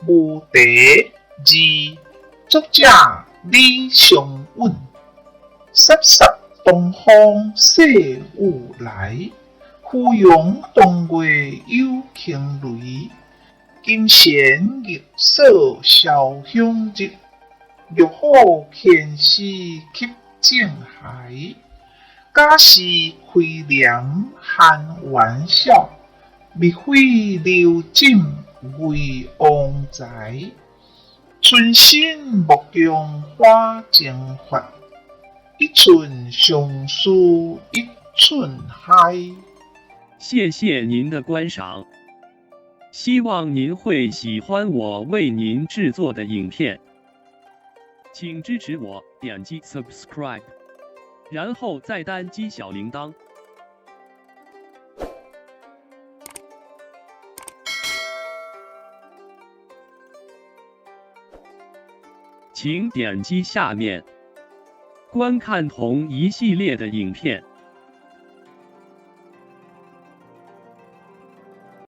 无题二，作者李尚允。飒飒东风细雨来，芙蓉东月有轻雷。金弦玉锁潇湘日，玉虎牵丝泣正孩。贾氏开帘含玩笑，宓妃留枕为王才。春心莫共花争发，一寸相思一寸海。谢谢您的观赏，希望您会喜欢我为您制作的影片，请支持我点击 subscribe，然后再单击小铃铛。请点击下面观看同一系列的影片。